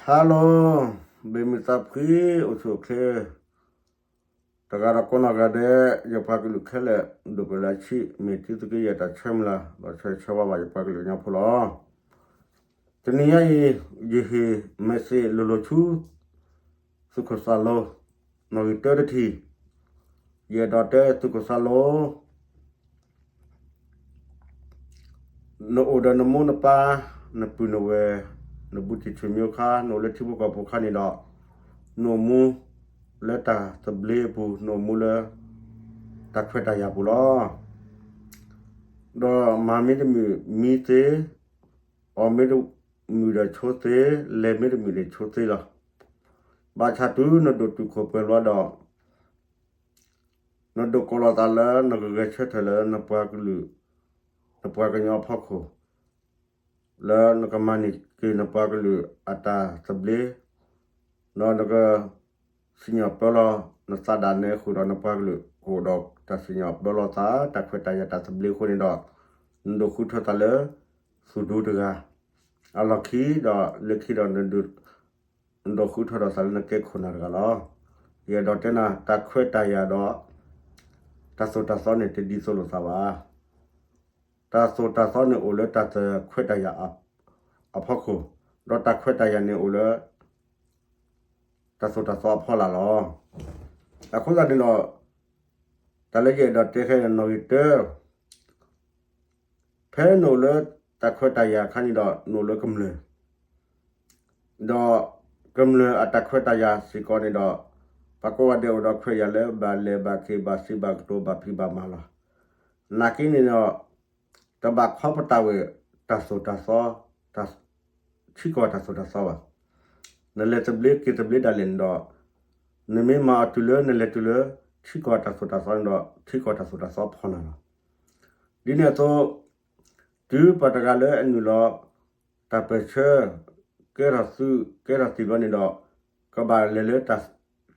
Hello, ဘၣ်မုာ်သးဖှံ အိၣ်ဆူၣ်အိၣ်ချ့ တဂၤဒီးကိးနီၢ်ဂၤဒဲး ယပှၤကလုာ်ခဲလၢာ် ဒိၣ်ပှဲၤလၢအဆံး မ့ၢ်တုၤသုးက့ယဲၢ်တၢ်ဆၢမုၢ်လၢ် ဒီးဆၢဂ့ၤဆၢဝါဘၣ်ယပှၤကလုာ်ကညီဖိလီၤ. တနံၤညါအံၤ ယဟ့ၣ် message လိၤလိၤဆူ သုးခိၣ်သးလိ နီၣ်ဂံၢ်တၢတထံၣ်, ယအဲၣ်ဒိးတဲသုးခိၣ်သးလိ နအိၣ်ဒီးနမိၢ်နပၢ်, နပုၢ်နဝဲၢ်, နဘူးတံၢ်ဆံးမံခါ, နအိၣ်လၢထံဖိကီၢ်ဖိခါန့ၣ်ဒီး, နအိၣ်မူလၢတၢ်သဘျ့အပူၤ, နအိၣ်မူလၢတၢ်ခွဲးတၢ်ယာ်ပူၤလီၤ. ဒီးမၤမ့ၢ်တမုာ်မံသ့, အီၣ်မ့ၢ်တမုာ်ဒီးဆိသ့, လဲၤမ့ၢ်တမုာ်ဒီးဆိသ့လီၤ. ဘၣ်ဆၣ်တုၤနဒိၣ်တုာ်ခိၣ်ပှဲၤလီၤဒီး နဒိးကိးလီၤသးလၢနကဂဲၤဆၢထၢၣ်လၢနပှၤကလုာ်, နပှၤကညီအဖီခိၣ်, လၢနကမၤန့ၢ်က့ၤနပှၤကလုာ်အတၢ်သဘျ့, ဒီးနကစံၣ်ညီၣ်ပၢလီၤနသးဒၣ်နဲအဃိဒီး နပှၤကလုာ်ကအိၣ်ဒီးတၢ်စံၣ်ညီၣ်ပၢလီၤသး တၢ်ခွဲးတၢ်ယာ်တၢ်သဘျ့အဃိန့ၣ်ဒီး, နဒိးဃုထၢသးလၢ သူၣ်ဒူတဂၤ အလီၢ်ခံဒီးလၢခံဒီး နဒိးဃုထၢဒီးသးလၢနကဲခိၣ်နၢ်တဂၤလီၤ. ယအဲၣ်ဒိးတဲနၤ တၢ်ခွဲးတၢ်ယာ်ဒီး တၢ်သိၣ်တၢ်သီန့ၣ် တဒ်သိးလိာ်သးဘၣ်. တၢ်သိၣ်တၢ်သီန့ၣ်အိၣ်လၢတၢ်ခွဲးတၢ်ယာ်အဖီခိၣ်, ဒီးတၢ်ခွဲးတၢ်ယာ်န့ၣ်အိၣ်လၢ တၢ်သိၣ်တၢ်သီအဖီလာ်လီၤ. အဃိသတးန့ၣ်ဒီး တၢ်လၢယအဲၣ်ဒိးတဲခဲအံၤန့ၣ် နီၣ်ဂံၢ်တၢ ဖဲနအိၣ်လၢတၢ်ခွဲးတၢ်ယာ်အခါန့ၣ်ဒီး နအိၣ်လၢကမျၢၢ်, ဒီးကမျၢၢ်အတၢ်ခွဲးတၢ်ယာ်စ့ၢ်ကီးန့ၣ်ဒီး ပှၤကိးဂၤဒဲးအိၣ်ဒီးခွဲးယာ်လၢဘၣ်လဲၤဘၣ်က့ၤ ဘၣ်စံးဘၣ်ကတိၤ ဘၣ်ဖံးဘၣ်မၤလီၤ. နာ်က့န့ၣ်ဒီး တဘၣ်ခီပတာ်ဝဲ တၢ်သိၣ်တၢ်သီ ထံကီၢ်တၢ်သိၣ်တၢ်သီဘၣ်. နလဲၤသဘျ့က့ၤသဘျ့ဒၣ်လဲာ်န့ၣ်ဒီး နမ့ၢ်မၤအီၤတုၤလၢနလဲၤတုၤလၢ ထံကီၢ်တၢ်သိၣ်တၢ်သီန့ၣ်ဒီး ထံကီၢ်တၢ်သိၣ်တၢ်သီဖီလာ်လီၤ. ဒ်န့ၣ်အသိး တုၤပှၤတဂၤလၢအနုာ်လီၤ တၢ်ပၢၢ်ဆၢ ကဲထီၣ်သုး ကဲထီၣ်သံးဘျီန့ၣ်ဒီး ကဘၣ်လဲၤလၢ ထံ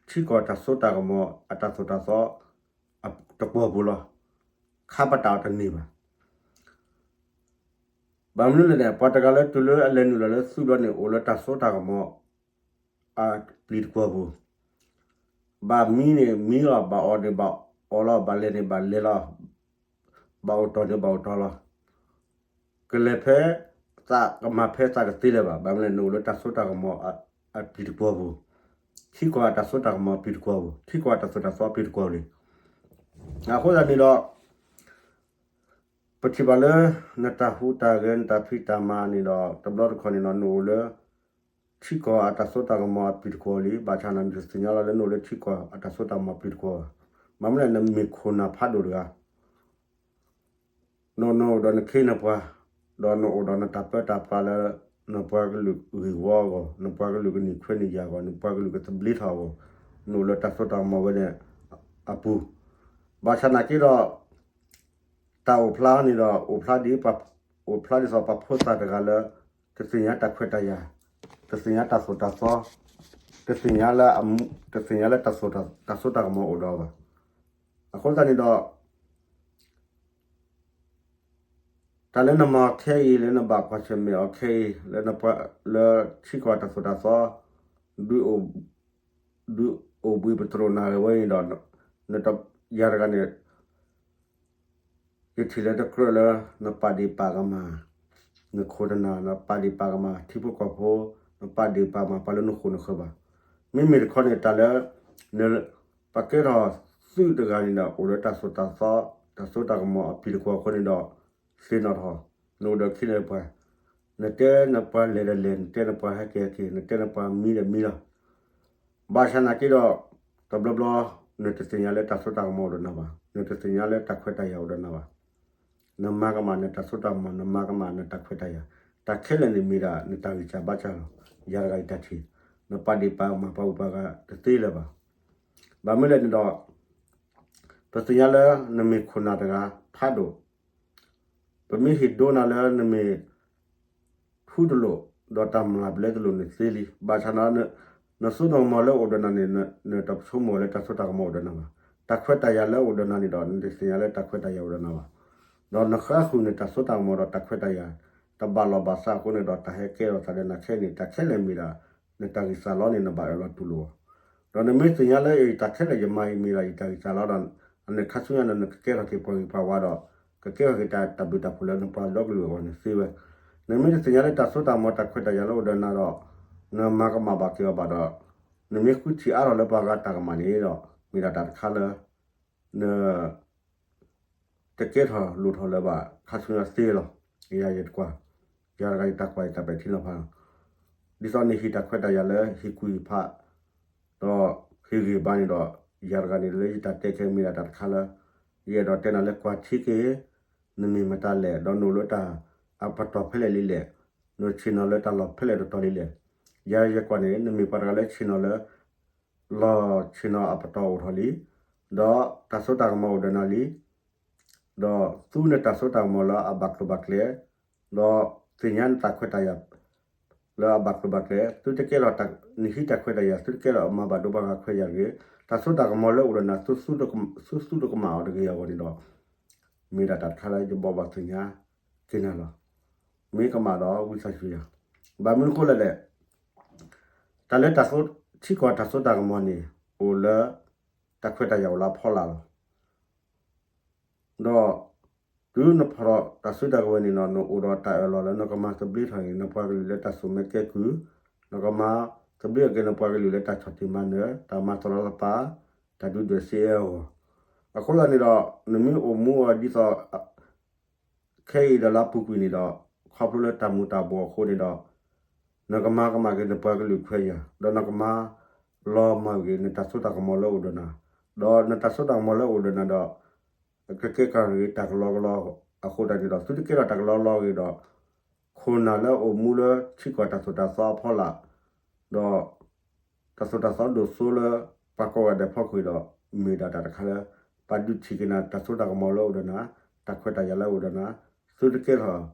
ကီၢ်တၢ်စိတၢ်ကမီၤ အတၢ်သိၣ်တၢ်သီ တကွီၢ်ပူၤလီၤ. ခါပတာ်အီၤတန့ၢ်ဘၣ်. ဘၣ်မနုၤလဲၣ်န့ၣ် ပှၤတဂၤလၢတုၤလၢအလဲၤနုာ်လီၤလၢသုးဘျီန့ၣ် အိၣ်လၢတၢ်စိတၢ်ကမီၤ အပျံၤတကွီၢ်ပူၤ, ဘၣ်မံန့ၣ်မံလီၤ, ဘၣ်အီၣ်န့ၣ်ဘၣ်အီၣ်လီၤ, ဘၣ်လဲၤန့ၣ်ဘၣ်လဲၤလီၤ, ဘၣ်အိၣ်တီၢ်န့ၣ်ဘၣ်အိၣ်တီၢ်လီၤ. ကလဲၤဖဲသး ကမၤဖဲသးတသ့လၢၤဘၣ်. ဘၣ်မနုၤလဲၣ် နအိၣ်လၢတၢ်စိတၢ်ကမီၤအပျံၤတကွီၢ်ပူၤ, ထံကီၢ်အတၢ်စိတၢ်ကမီၤအပျံၤတကွီၢ်ပူၤ, ထံကီၢ်အတၢ်သိၣ်တၢ်သီအပျံၤတကွီၢ်ပူၤလံ. အဃိသတးန့ၣ်ဒီး ပထံၣ်ဘၣ်လၢ နတၢ်ဟူးတၢ်ဂဲၤ နတၢ်ဖံးတၢ်မၤန့ၣ်ဒီး တဘျီတခီၣ်န့ၣ်ဒီး နအိၣ်လၢ ထံကီၢ်အတၢ်စိတၢ်ကမီၤအပျံၤတကွီၢ်လံ. ဘၣ်ဆၣ်နတသ့ၣ်ညါလီၤလၢနအိၣ်လၢထံကီၢ်အတၢ်စိတၢ်ကမီၤအပျံၤတကွီၢ်ဘၣ်. ဘၣ်မနုၤလဲၣ် နမ့ၢ်ခိၣ်နၢ်ဖးဒိၣ်တဂၤ နအိၣ်ဒီးနခ့နပှၤ, ဒီးနအိၣ်ဒီးနတၢ်ပၢတၢ်ပြးလၢ နပှၤကလုာ်ဂ့ၢ်ဝီအဂီၢ်, နပှၤကလုာ်ကန့ၢ်ခွဲးန့ၢ်ယာ်အဂီၢ်, နပှၤကလုာ်ကသဘျ့ထီၣ်အဂီၢ်, နအိၣ်လၢတၢ်စိတၢ်ကမီၤဝဲန့ၣ်အပူၤ, ဘၣ်ဆၣ်နာ်က့ဒီး တၢ်အိၣ်ဖျါန့ၣ်ဒီး အိၣ်ဖျါဒ် အိၣ်ဖျါဒ်သိးပှၤဖိသၣ်တဂၤလၢ တသ့ၣ်ညါတၢ်ခွဲးတၢ်ယာ်, တသ့ၣ်ညါတၢ်သိၣ်တၢ်သီ, တသ့ၣ်ညါလၢ တသ့ၣ်ညါလၢတၢ်စိတၢ်ကမီၤအိၣ်ဒီးအီၤဘၣ်. အဃိသတးန့ၣ်ဒီး တၢ်လၢနမၤအီၤခဲအံၤ လၢနဘၣ်ကွၢ်ဆၢၣ်မဲာ်အီၤခဲအံၤ လၢနပှၤ လၢထံကီၢ်တၢ်သိၣ်တၢ်သီ ဒုးအိၣ်ဘှံးပတြိာ်နၤဝဲအံၤဒီး နတ ယၤတဂၤန့ၣ် ယထံၣ်လၢတကြၢးလၢ နပာ်ဒ့ၣ်ပာ်ကမၣ် နခိၣ်နနၢ် နပာ်ဒ့ၣ်ပာ်ကမၣ် ထံဖိကီၢ်ဖိ နပာ်ဒ့ၣ်ပာ်ကမၣ်ပှၤလၢနဃိာ်နဃၢၤဘၣ်. မ့မ့ၢ်တခီန့ၣ် တၢ်လၢ န ပကဲထီၣ်သုးတဂၤန့ၣ်ဒီး အိၣ်လၢတၢ်သိၣ်တၢ်သီ တၢ်စိတၢ်ကမီၤအပျံၤတကွီၢ်အဃိန့ၣ်ဒီး သ့ၣ်နီၣ်ထီၣ် နအိၣ်ဒီးခ့နပှၤ, နတဲနပှၤလဲၤဒီးလဲၤ, နတဲနပှၤဟဲက့ၤဟဲက့ၤ, နတဲနပှၤမံဒီးမံလီၤ. ဘၣ်ဆၣ်နာ်က့ဒီး တဘျီဘျီ နတသ့ၣ်ညါလၢတၢ်စိတၢ်ကမီၤအိၣ်ဒီးနၤဘၣ်, နတသ့ၣ်ညါလၢတၢ်ခွဲးတၢ်ယာ်အိၣ်ဒီးနၤဘၣ်. နမၤကမၣ်နတၢ်စိတၢ်ကမီၤ, နမၤကမၣ်နတၢ်ခွဲးတၢ်ယာ်, တၢ်ခဲလၢာ်န့ၣ်မ့ၢ်ဒၣ်နတၢ်ဂံၢ်စၢ်ဘါစၢ်လီၤ. ယၤတဂၤအံၤတၢ်ထံၣ်, နပာ်ဒ့ၣ်ပာ်ကမၣ်ပှၤဂုၤပှၤဂၤတသ့လၢၤဘၣ်. ဘၣ်မနုၤလဲၣ်န့ၣ်ဒီး ပသ့ၣ်ညါလၢနမ့ၢ်ခိၣ်နၢ်တဂၤဖးဒိၣ်, ပမ့ၢ်ဟ့ၣ်ဒိနၤလၢနမ့ၢ် ထူတလိာ်, ဒီးတၢ်မျၢ်ဘျဲတလိာ်န့ၣ်သ့လံ. ဘၣ်ဆၣ်န နစိနကမီၤလၢအိၣ်ဒီးနၤန့ၣ် နတဆိကမိၣ်လၢတၢ်စိတၢ်ကမီၤအိၣ်ဒီးနၤဘၣ်. တၢ်ခွဲးတၢ်ယာ်လၢအိၣ်ဒီးနၤန့ၣ်ဒီး နတသ့ၣ်ညါလၢတၢ်ခွဲးတၢ်ယာ်အိၣ်ဒီးနၤဘၣ်. ဒီးနဃါဃုာ်န့ၣ်တၢ်စိတၢ်ကမီၤဒီးတၢ်ခွဲးတၢ်ယာ် တဘၣ်လီၢ်ဘၣ်စးအဃိန့ၣ်ဒီး တၢ်ဟဲကဲထီၣ်သးဒီးနၤခဲအံၤန့ၣ် တၢ်ခဲလၢာ်မ့ၢ်ဒၣ် နတၢ်ဂံၢ်စၢ်လီန့ၣ် နဘၣ်အၢၣ်လီၤတူၢ်လိာ်အီၤ, ဒီးနမ့ၢ်သ့ၣ်ညါလၢအံၤတၢ်ခဲလၢာ်ယမၤအံၤမ့ၢ်ဒၣ်ယတၢ်ဂံၢ်စၢ်လီဒီး အန့ၣ်ခါဆူညါဒီး နကကဲထီၣ်က့ၤပှၤဂ့ၤပှၤဝါဒီး ကကဲထီၣ်က့ၤတၢ်ဘျုးတၢ်ဖှိၣ်လၢနပှၤဒီကလုာ်အဂီၢ်န့ၣ်သ့ဝဲ. နမ့ၢ်တသ့ၣ်ညါလၢတၢ်စိတၢ်ကမီၤတၢ်ခွဲးတၢ်ယာ်လၢအိၣ်ဒီးနၤဒီး နမၤကမၣ်ဘၣ်က့ၤအီၤဘၣ်ဒီး နမ့ၢ်ဃုထံၣ်အါထီၣ်လၢပှၤဂၤတၢ်ကမၣ်န့ၣ်ဒီး မ့ၢ်ဒၣ်တၢ်တခါလၢ န တကဲထီၣ်လိၣ်ထီၣ်လၢၤဘၣ် ခါဆူညါသ့လီၤ. ယၤယတကွၢ်, ယၤတဂၤယတၢ်ကွၢ်ယတၢ်ပဲာ်ထံနီၤဖးလီၤ. ဒ်သိးနဟ့ၣ်တၢ်ခွဲးတၢ်ယာ်လၢဟ့ၣ်ကူၣ်ဟ့ၣ်ဖး ဒီးဟ့ၣ်ဂံၢ်ဘါန့ၣ်ဒီး ယၤတဂၤန့ၣ်လၢယတၢ်တဲခဲမ့ၢ်ဒၣ်တၢ်တခါလၢ ယအဲၣ်ဒိးတဲနၤလၢကွၢ်ထံက့ၤ နမ့ၢ်မတၤလဲၣ် ဒီးနအိၣ်လၢတၢ်အပတီၢ်ဖဲလဲၣ်လံလဲၣ်, နဆ့ၣ်နီၤလၢတၢ်လီၢ်ဖဲလဲၣ်တတီၤလံလဲၣ်. ယၤယကွၢ်န့ၣ် နမ့ၢ်ပှၤတဂၤလၢဆ့ၣ်နီၤလၢ လီၢ်ဆ့ၣ်နီၤအပတီၢ်အိၣ်ထီၣ်လံ, ဒီးတၢ်စိတၢ်ကမီၤအိၣ်ဒီးနၤလံ, ဒီးသူနတၢ်စိတၢ်ကမီၤလၢအဘၣ်ကျိၤဘၣ်ကျဲ, ဒီးသ့ၣ်ညါနတၢ်ခွဲးတၢ်ယာ် လၢအဘၣ်ကျိၤဘၣ်ကျဲ, သုတကဲထီၣ် နဟံးတၢ်ခွဲးတၢ်ယာ် သုတကဲထီၣ်မၤဘၣ်ဒိပှၤဂၤခွဲးယာ်တဂ့ၤ, တၢ်စိတၢ်ကမီၤလၢအိၣ်ဒီးနၤ သုသူတကမၣ်အီၤတဂ့ၤအဂီၢ်န့ၣ်ဒီး မ့ၢ်ဒၣ်တၢ်တခါလၢယဘိးဘၣ်သ့ၣ်ညါက့ၤနၤလီၤ. မ့ၢ်ကမၣ်ဒီးဝံသးစူၤယၤ, ဘၣ်မနုၤအဃိလဲၣ်လဲၣ်, တၢ်လၢတၢ် ထံကီၢ်တၢ်စိတၢ်ကမီၤန့ၣ် အိၣ်လၢ တၢ်ခွဲးတၢ်ယာ်အိၣ်လၢအဖီလာ်လီၤ. ဒီး တုၤနဖီၣ်ဒီးတၢ်စုတၢ်ကဝဲၤန့ၣ်ဒီး နအိၣ်ဒီးတၢ်အၢၣ်လီၤလၢနကမၤသဘျ့ထီၣ်က့ၤ နပှၤကလုာ်လၢတၢ်စိာ်မဲာ်ကဲကုၢ်, နကမၤသဘျ့ထီၣ်က့ၤနပှၤကလုာ်လၢတၢ်ဆီၣ်တံၢ်မၤနၢၤ, တၢ်မၤသရီသပၤ, တၢ်ဒုးဒွဲၣ်စ့အဂီၢ်, အဃိသတးန့ၣ်ဒီး နမ့ၢ်အိၣ်မူအီၤဒ်သိး ခဲအံၤဒီးလၢအပူၤကွံာ်န့ၣ်ဒီး ခီဖျိလၢတၢ်မူၤတၢ်ဘှီးအဃိန့ၣ်ဒီး နကမၤကမၣ်က့ၤနပှၤကလုာ်ခွဲးယာ်, ဒီးနကမၤလီၤမၢ်က့ၤနတၢ်စိတၢ်ကမီၤလၢအိၣ်ဒီးနၤ, ဒီးနတၢ်စိတၢ်ကမီၤလၢအိၣ်ဒီးနၤဒီး ကကဲက့ၤတၢ်ကလီကလီအဃိသတးန့ၣ်ဒီး သုတကဲထီၣ်တၢ်ကလီကလီအဂ့ၢ်ဒီး ခိၣ်နၢ်လၢအအိၣ်မူလၢထံကီၢ်တၢ်သိၣ်တၢ်သီအဖီလာ်, ဒီး တၢ်သိၣ်တၢ်သီဒိၣ်စိလၢ ပှၤကိးဂၤဒဲးဖီခိၣ်ဒီး မ့ၢ်ဒၣ်တၢ်တခါလၢ ပာ်ဒုးထံၣ်က့ၤနၤ တၢ်စိတၢ်ကမီၤလၢအိၣ်ဒီးနၤ, တၢ်ခွဲးတၢ်ယာ်လၢအိၣ်ဒီးနၤ, သုတကဲထီၣ်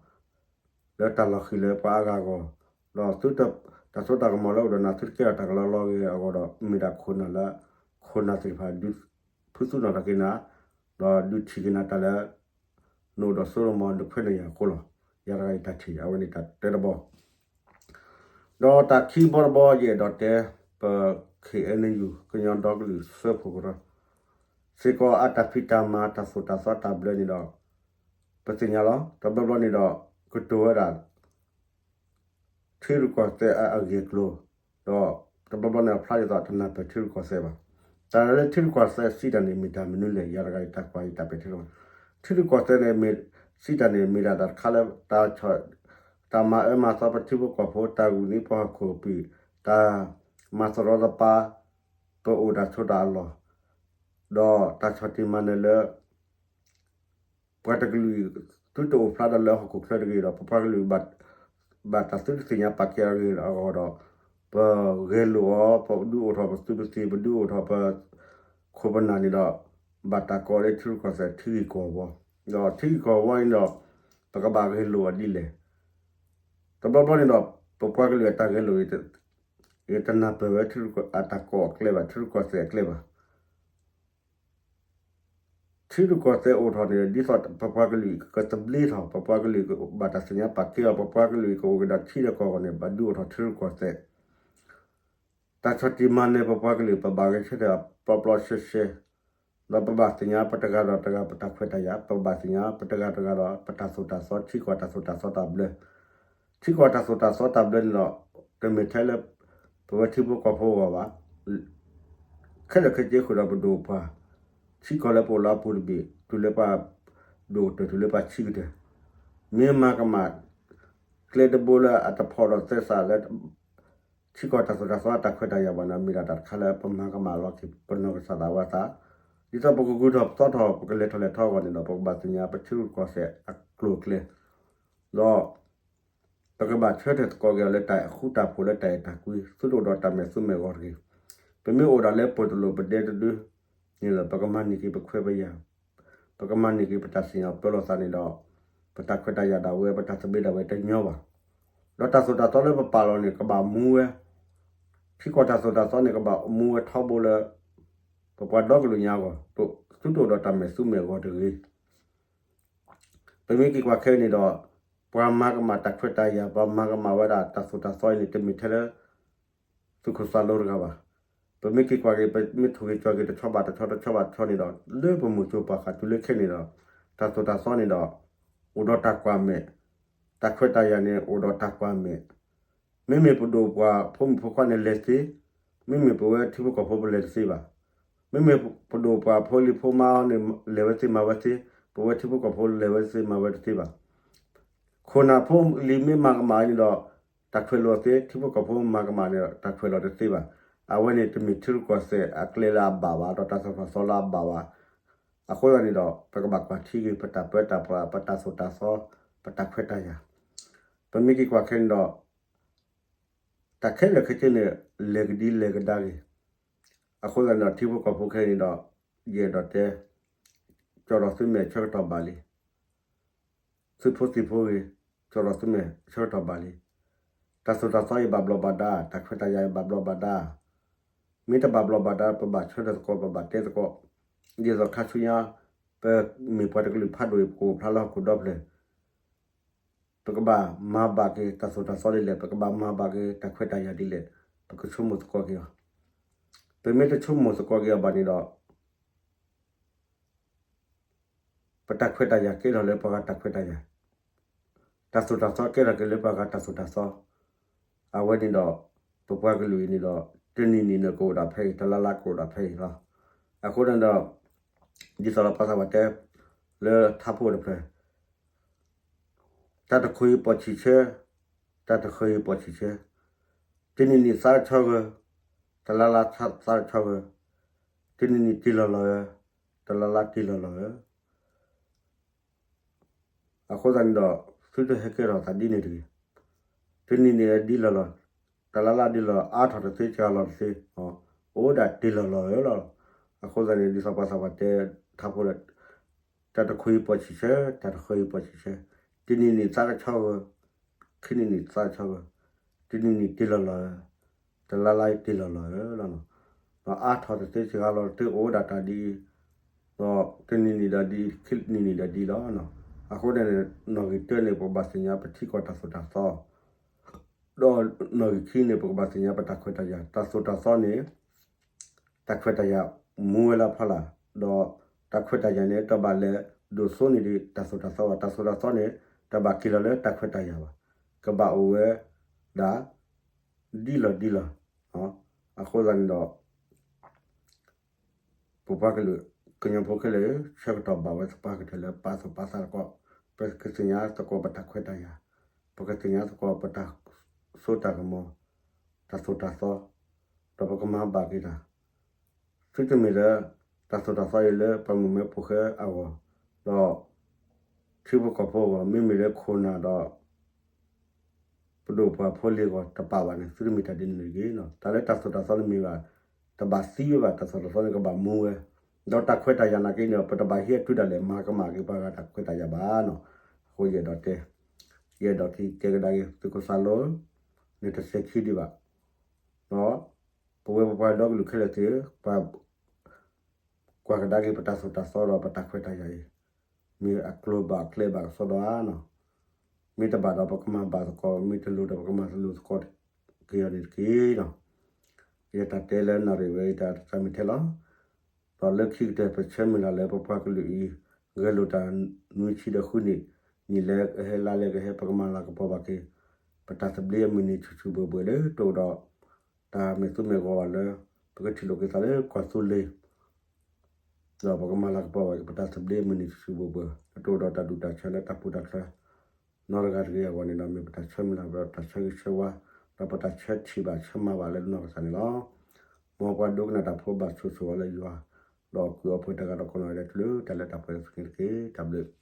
လၢတၢ်လီၤဃံၤလၢပှၤအါဂၤအဂီၢ်, ဒီးသုတ တၢ်စိတၢ်ကမီၤလၢအိၣ်ဒီးနၤ သုတကဲထီၣ်တၢ်ကလီကလီအဂ့ၢ်အဂီၢ်ဒီး မ့ၢ်ဒၣ်ခိၣ်နၢ်လၢ ခိၣ်နၢ်သ့ၣ်တဖၣ်ဒုး ဖုးသူၣ်နီၣ်ထီၣ်က့ၤနၤ, ဒီးဒုးထံၣ်က့ၤနၤတၢ်လၢ နအိၣ်ဒီးစိနမီၤ နခွဲးနယာ်အဃိလီၤ. ယၤတဂၤယတၢ်ထံၣ် အဝဲန့ၣ်တၢ်တဲတဘီ ဒီးတၢ်ခံဘီတဘီ ယအဲၣ်ဒိးတဲ ပ ခ့ၣ်အဲၣ်ယူၣ် ကညီဒီကလုာ်စၢဖှိၣ်ကရၢ စ့ၢ်ကီးအတၢ်ဖံးတၢ်မၤတၢ်သိၣ်တၢ်သီတၢ်ဘျၢန့ၣ်ဒီး ပသ့ၣ်ညါလီၤ. တဘျီဘျီန့ၣ်ဒီး ကတိၤဝဲဒၣ် ထံရူၢ်ကီၢ်သဲးအဂ့ၢ်အကျိၤ, ဒီးတဘျီဘျီန့ၣ် အဖျါဒ်သိးတနၢ်ပၢၢ်ထံရူၢ်ကီၢ်သဲးဘၣ်. တၢ်လၢထံရူၢ်ကီၢ်သဲးစံးတၢ်န့ၣ် မ့ၢ်တၢ်မနုၤလဲၣ်, ယၤတဂၤယတၢ်ကွၢ်ယတၢ်ပဲာ်ထံလီၤ. ထံရူၢ်ကီၢ်သဲးန့ၣ် မ့ၢ်စံးတၢ်န့ၣ် မ့ၢ်ဒၣ်တၢ်တခါလၢ တၢ် တၢ်မၤအၢမၤသီပထံဖိကီၢ်ဖိ, တၢ်ဂုာ်န့ၢ်ပှၤဟီၣ်ခိၣ်အပံာ်, တၢ်မၤသရီသပၤ ပအိၣ်တၢ်ဆိးတၢ်အလီၢ်, ဒီးတၢ်ဆီၣ်တံၢ်မၤနၢၤလၢ ပှၤတကလုာ်အံၤ သုတအိၣ်ဖျါဒီးလၢဟီၣ်ခိၣ်ချၢတဂ့ၤဒီး ပပှၤကလုာ် ဘၣ်တၢ်သုတသ့ၣ်ညါပာ်ကဲအဂ့ၢ်အဂီၢ်ဒီး ပဂဲၤလိာ်အီၤ, ပဒုးအိၣ်ထီၣ်ပသုးပသံၣ်, ပဒုးအိၣ်ထီၣ်ပခိၣ်ပနၢ်န့ၣ်ဒီး ဘၣ်တၢ်ကိးလၢထံရူၢ်ကီၢ်သဲးထံဂ့ၢ်ကီၢ်ဝီ, ဒီးထံဂ့ၢ်ကီၢ်ဝီန့ၣ်ဒီး ပကဘၣ်ဂဲၤလိာ်အီၤဒ်လဲၣ်. တဘျီဘျီန့ၣ်ဒီး ပပှၤကလုာ်အတၢ်ဂဲၤလိာ် ယတနၢ်ပၢၢ်ဝဲထံရူၢ်ကီၢ်အတၢ်ကိးအကျဲဘၣ်, ထံရူၢ်ကီၢ်သဲးအကျဲဘၣ်. ထံရူၢ်ကီၢ်သဲးအိၣ်ထီၣ်န့ၣ် ဒ်သိးပပှၤကလုာ်ကသဘျ့ထီၣ်, ပပှၤကလုာ်ကဘၣ်တၢ်သ့ၣ်ညါပာ်ကဲအီၤ, ပပှၤကလုာ်ကအိၣ်က့ၤဒီးထံဒီးကီၢ်အဂီၢ်န့ၣ် ဘၣ်ဒုးအိၣ်ထီၣ်ထံရူၢ်ကီၢ်သဲး. တၢ်ဆီၣ်တံၢ်မၤနၢၤပပှၤကလုာ် ပဘၣ်ဂဲၤဆၢထၢၣ်အပျီပျီရှဲရှဲ, ဒီးပဘၣ်သ့ၣ်ညါပတဂၤဒီးတဂၤပတၢ်ခွဲးတၢ်ယာ်, ပဘၣ်သ့ၣ်ညါပတဂၤတဂၤဒီးပတၢ်သိၣ်တၢ်သီ, ထံကီၢ်တၢ်သိၣ်တၢ်သီတၢ်ဘျၢ ထံကီၢ်တၢ်သိၣ်တၢ်သီတၢ်ဘျၢန့ၣ်ဒီး တမ့ၢ်ထဲလၢ ပဝဲထံဖိကီၢ်ဖိအဂီၢ်ဘၣ်. ခဲလၢာ်ခဲဆ့ဃုာ်ဒီးပဒိၣ်ပှၢ် ထံကီၢ်လၢပအိၣ်လၢအပူၤတဘ့ၣ် တုၤလၢပှၤဒိၣ်ကတၢၢ် တုၤလၢပှၤဆံးကတၢၢ်, မ့ၢ်မၤကမၣ် ကျဲတဘိလၢအတဖီၣ်ဒီးသဲစးလၢ ထံကီၢ်တၢ်သိၣ်တၢ်သီအတၢ်ခွဲးတၢ်ယာ်ဘၣ်န့ၣ် မ့ၢ်ဒၣ်တၢ်တခါလၢပမၤကမၣ်လီၤက့ၤ ပနီၢ်ကစၢ်ဒၣ်ဝဲအသး, ဒ်သိးပကဂုာ်ထီၣ်ပသီထီၣ် ပကလဲၤထီၣ်လဲၤထီအဂီၢ်န့ၣ်ဒီး ပကဘၣ်သ့ၣ်ညါပထံရူၢ်ကီၢ်သဲးအကျိၤအကျဲ, ဒီး ပကဘၣ်ဆၢထၢၣ်သကိးက့ၤအီၤလၢတၢ်အဲၣ်ဃူတၢ်ဖိးလၢတၢ်အဲၣ်တၢ်ကွံ သုတအိၣ်ဒီးတၢ်မဲာ်သူမဲာ်ဂီၤတဂ့ၤ. ပမ့ၢ်အိၣ်ဒၣ်လၢပၢၢ်တလိာ်ပဒဲတဒုန့ၣ်လီၤ ပကမၤန့ၢ်က့ၤပခွဲးပယာ်, ပကမၤန့ၢ်က့ၤပတၢ်စံၣ်ညီၣ်ပၢလီၤသးန့ၣ်ဒီး ပတၢ်ခွဲးတၢ်ယာ်ဒၣ်ဝဲ ပတၢ်သဘျ့ဒၣ်ဝဲတညီဘၣ်. ဒီးတၢ်သိၣ်တၢ်သီလၢပပာ်လီၤန့ၣ် ကဘၣ်မူဝဲ, ထံကီၢ်တၢ်သိၣ်တၢ်သီန့ၣ် ကဘၣ်မူဝဲထီဘိလၢ ပပှၤဒီကလုာ်ညါအဂီၢ် သုတအိၣ်ဒီးတၢ်မဲာ်သူမဲာ်ဂီၤတဂ့ၤ. ပမ့ၢ်က့ၤကွၢ်ခဲအံၤန့ၣ်ဒီး ပှၤမၤကမၣ်တၢ်ခွဲးတၢ်ယာ် ပှၤမၤကမၣ်ဝဲဒၣ်တၢ်သိၣ်တၢ်သီအံၤန့ၣ် တမ့ၢ်ထဲလၢ သုးခိၣ်သးလိတဂၤဘၣ်. ပမ့ၢ်က့ၤကွၢ်က့ၤ ပမ့ၢ်ထိၣ်က့ၤကၠီၤက့ၤတဆီဘၣ်တဆီ တဆီဘၣ်တဆီန့ၣ်ဒီး လၢပမိၢ်စိၤပှၢ်ဃၢ်တုၤလၢခဲအံၤန့ၣ်ဒီး တၢ်သိၣ်တၢ်သီန့ၣ်ဒီး အိၣ်ဒီးတၢ်ကွၢ်မဲာ်, တၢ်ခွဲးတၢ်ယာ်န့ၣ် အိၣ်ဒီးတၢ်ကွၢ်မဲာ်. မ့မ့ၢ်ပဒိၣ်ပှၤဖိမုၣ်ဖိခွါန့ၣ်လဲၤသ့, မ့မ့ၢ်ပဝဲထံဖိကီၢ်ဖိပလဲၤတသ့ဘၣ်. မ့မ့ၢ်ပဒိၣ်ပှၤဖိလံၤဖိမါန့ၣ် လဲၤဝဲသ့မၤဝဲသ့, ပဝဲထံဖိကီၢ်ဖိလဲၤဝဲသ့မၤဝဲတသ့ဘၣ်. ခိၣ်နၢ်ဖိလံၤမ့ၢ်မၤကမၣ်န့ၣ်ဒီး တၢ်ခွဲးလိာ်သ့, ထံဖိကီၢ်ဖိမၤကမၣ်န့ၣ်ဒီး တၢ်ခွဲးလိာ်တသ့ဘၣ်. အဝဲန့ၣ်တမ့ၢ်ထံရူၢ်ကီၢ်သဲးအကျဲလၢအဘၣ်ဘၣ် ဒီးတၢ်သိၣ်တၢ်သီလၢအဘၣ်ဘၣ်. အဃိသတးန့ၣ်ဒီး ပကဘၣ်ကွၢ်ထံက့ၤ ပတၢ်ပၢတၢ်ပြး ပတၢ်သိၣ်တၢ်သီ ပတၢ်ခွဲးတၢ်ယာ်. ပမ့ၢ်က့ၤကွၢ်ခဲအံၤန့ၣ်ဒီး တၢ်ခဲလၢာ်ခဲဆ့န့ၣ် လဲၤကဒံလဲၤကဒါက့ၤ. အဃိသတးန့ၣ်ဒီး ထံဖိကီၢ်ဖိခဲအံၤန့ၣ်ဒီး ယအဲၣ်ဒိးတဲ ကၠီဒီးသုမဲာ်ဆၢကတီၢ်ဘၣ်လံ. သုဖိသံၣ်ဖိဂ့ၤ, ကၠီဒီးသုမဲာ်ဆၢကတီၢ်ဘၣ်လံ. တၢ်သိၣ်တၢ်သီအံၤဘၣ်ဘျီးဘၣ်ဒါ, တၢ်ခွဲးတၢ်ယာ်အံၤဘၣ်ဘျီးဘၣ်ဒါ. မ့ၢ်တဘၣ်ဘျီးဘၣ်ဒါ ပဘၣ်ဆၢထၢၣ်သကိး ပဘၣ်တဲသကိး. ဒ်သိးခါဆူညါ ပမ့ၢ်ပှၤတကလုာ်ဖးဒိၣ်အံၤ ပကအိၣ်ဖျါလၢဟီၣ်ခိၣ်ဒီဖျၢၣ် ပကဘၣ်မၤဘၣ်က့ၤတၢ်သိၣ်တၢ်သီဒ်လဲၣ်, ပကဘၣ်မၤဘၣ်က့ၤတၢ်ခွဲးတၢ်ယာ်ဒ်လဲၣ်, ပကဆိကမိၣ်သကိးက့ၤအီၤ. ပမ့ၢ်တဆိကမိၣ်သကိးက့ၤအီၤဘၣ်န့ၣ်ဒီး ပတၢ်ခွဲးတၢ်ယာ်ကဲထီၣ်လၢပှၤဂၤတၢ်ခွဲးတၢ်ယာ်, တၢ်သိၣ်တၢ်သီကဲထီၣ်က့ၤလၢပှၤဂၤတၢ်သိၣ်တၢ်သီ. အဝဲန့ၣ်ဒီး ပပှၤကလုာ်အံၤန့ၣ်ဒီး တနံၤနံၤန့ၣ်ကအိၣ်ဒၣ်ဖဲအံၤ, တလါလါကအိၣ်ဒၣ်ဖဲအံၤလီၤ. အဃိန့ၣ်ဒီး ဒ်သိးဒီးပှၤသးပှၢ်တဲ လၢထါဖိတဖျၢၣ် တၢ်တခိၣ်အံၤပိာ်ဆံးဆၢ, တၢ်တဃၢၤအံၤပိာ်ဆံးဆၢ, တနံၤနံၤသးကဆီဂၢၢ်, တလါလါသးကဆီဂၢၢ်, တနံၤနံၤတ့ၢ်လီၤလီၤဧၢ, တလါလါတ့ၢ်လီၤလီၤဧၢ. အဃိသတးန့ၣ်ဒီး သုတဟဲကဲထီၣ်သးဒ်န့ၣ်တဂ့ၤ. တနံၤနံၤဒ်လီၤလီၤ, တလါလါဒ်လီၤလီၤ, အါထီၣ်တသ့ စှၤလီၤတသ့, အိၣ်ဒၣ်တ့ၢ်လီၤလီၤဧၢလီၤ. အဃိသတးန့ၣ် ဒ်သိးပှၤသးပှၢ်တဲထါဖိဒီး တၢ်တခိၣ်အံၤပိာ်ဆံးဆၢ, တၢ်တဃၢၤအံၤပိာ်ဆံးဆၢ, တနံၤနံၤသးကဆီဂၢၢ်, ခံနံၤနံၤသးကဆီဂၢၢ်, တနံၤနံၤတ့ၢ်လီၤလီၤဧၢ, တလါလါတ့ၢ်လီၤလီၤဧၢလီၤ. ဒီးအါထီၣ်တသ့ စှၤလီၤတသ့ အိၣ်ဒၣ်တၢ်ဒ်အံၤ, ဒီးတနံၤနံၤဒီးဒ်အံၤ, ခံနံၤနံၤဒီးဒ်အံၤလီၤ. အဃိန့ၣ် နီၣ်ဂံၢ်တၢန့ၣ် ပကဘၣ်သ့ၣ်ညါပထံကီၢ်တၢ်သိၣ်တၢ်သီ ဒီးနီၣ်ဂံၢ်ခံန့ၣ် ပကဘၣ်သ့ၣ်ညါပတၢ်ခွဲးတၢ်ယာ်, တၢ်သိၣ်တၢ်သီန့ၣ် တၢ်ခွဲးတၢ်ယာ်မူဝဲလၢအဖီလာ်, ဒီးတၢ်ခွဲးတၢ်ယာ်န့ၣ် တဘၣ်လဲၤဒိၣ်စိန့ၢ်ဒံးတၢ်သိၣ်တၢ်သီဘၣ်, တၢ်သိၣ်တၢ်သီန့ၣ် တဘၣ်က့ၤလီၤလၢတၢ်ခွဲးတၢ်ယာ်ဘၣ်, ကဘၣ်အိၣ်ဝဲဒၣ် ဒ်လီၤဒ်လီၤ. အဃိသတးန့ၣ်ဒီး ပပှၤကလုာ် ကညီဖိခဲလၢာ် ဆၢကတီၢ်ဘၣ်ဝဲသပှၢ်ကတၢၢ်လၢပာ်သူၣ်ပာ်သးသကိး, ပကသ့ၣ်ညါသကိးပတၢ်ခွဲးတၢ်ယာ်, ပကသ့ၣ်ညါသကိးပတၢ်စိတၢ်ကမီၤ, တၢ်သိၣ်တၢ်သီ, ဒီးပကမၤဘၣ်က့ၤတၢ် သုတမ့ၢ်လၢ တၢ်သိၣ်တၢ်သီအံၤလၢပှၤမုၣ်မဲဖိဃဲအဂီၢ်, ဒီး ထံဖိကီၢ်ဖိအဂီၢ်, မ့မ့ၢ်လၢခိၣ်နၢ်ဒီး ပဒိၣ်ပှၤဖိလံၤအဂီၢ်တပာ်ဘၣ်န့ၣ် သုတမ့ၢ်တၢ်ဒ်န့ၣ်တဂ့ၤ. တၢ်လၢတၢ်သိၣ်တၢ်သီန့ၣ်မ့ၢ်ဘၣ်, တဘၣ်သံဝဲဘၣ်, တၢ်သိၣ်တၢ်သီန့ၣ်ကဘၣ်မူဝဲ, ဒီးတၢ်ခွဲးတၢ်ယာ်နာ်က့န့ၣ် ပတဘၣ်ဟံးအတုၤဒၣ်လဲာ် မၤကမၣ်က့ၤပှၤဂၤတၢ်ခွဲးတၢ်ယာ်ဘၣ်နီၤ. အဃိယအဲၣ်ဒိးတဲ, ယအဲၣ်ဒိးက့ၤတဲကဒါက့ၤ သုးခိၣ်သးလိ န့ၣ်တစဲးခံဒံးဘၣ် ဒီး ပဝဲပပှၤဒီကလုာ်ခဲလၢာ်သ့ၣ်ဧၢ, ပှၤ ကွၢ်ကဒါက့ၤပတၢ်သိၣ်တၢ်သီဒီးပတၢ်ခွဲးတၢ်ယာ်အံၤ, မ့ၢ်အကျိၤဘၣ်အကျဲဘၣ်ကစီဒီဧါနီၤ, မ့ၢ်တဘၣ်ဒီးပကမၤဘၣ်သကိး, မ့ၢ်တလိၤဒီးပကမၤတလိၤသကိးက့ၤအီၤန့ၣ်တက့ၢ်နီၤ. ယတၢ်တဲလၢနၣ်ရံၣ်ဝဲအံၤ တၢ်တမ့ၢ်ထဲလီၤ. ဒီးလၢခံကတၢၢ် ပဆၢမုၢ်လၢ်လၢပပှၤကလုာ်အံၤ ဂဲၤလိာ်တၢ်နွံဆံဒီးဃုနံၣ်, နံၣ်လၢကဟဲလါလၢကဟဲ ပကမၤလၤကပီၤဘၣ်က့ၤ ပတၢ်သဘျ့အမုၢ်နံၤဆူၣ်ဆူၣ်ဘှဲၣ်ဘှဲၣ်လၢတအိၣ်ဒီး တၢ်မဲာ်သူမဲာ်ဂီၤဘၣ်လၢ ပကထံၣ်လိာ်က့ၤသးလၢကီၢ်သူလ့ၤ ဒီးပကမၤလၤကပီၤဘၣ်က့ၤ ပတၢ်သဘျ့အမုၢ်နံၤဆူၣ်ဆူၣ်ဘှဲၣ်ဘှဲၣ် လၢတအိၣ်ဒီးတၢ်ဒူၣ်တၢ်ဆၢလၢတၢ်ပူၤတၢ်ချၢ နီတဂၤတဂ့ၤအဂီၢ်န့ၣ်ဒီး မ့ၢ်ပတၢ်ဆၢမုၢ်လၢ် ပတၢ်ဆၢဂ့ၤဆၢဝါ ဒီးပတၢ်ဆၢထံၣ်ဘၣ်ဆၢမၤဘၣ်လၢနီၢ်ကစၢ်န့ၣ်လီၤ. မ်ပှၤဒိကနၣ်တၢ်ဖိဘၣ်ဆိၣ်ဂ့ၤဆိၣ်ဝါလၢယွၤ ဒီးအီၣ်ကုၢ်အီပှဲၤတဂၤဒီးကိးနီၢ်ဂၤဒဲး တုၤလၢတၢ်လၢတၢ်ပှဲၤလၢသုန့ၣ်တက့ၢ်. တၢ်ဘျုး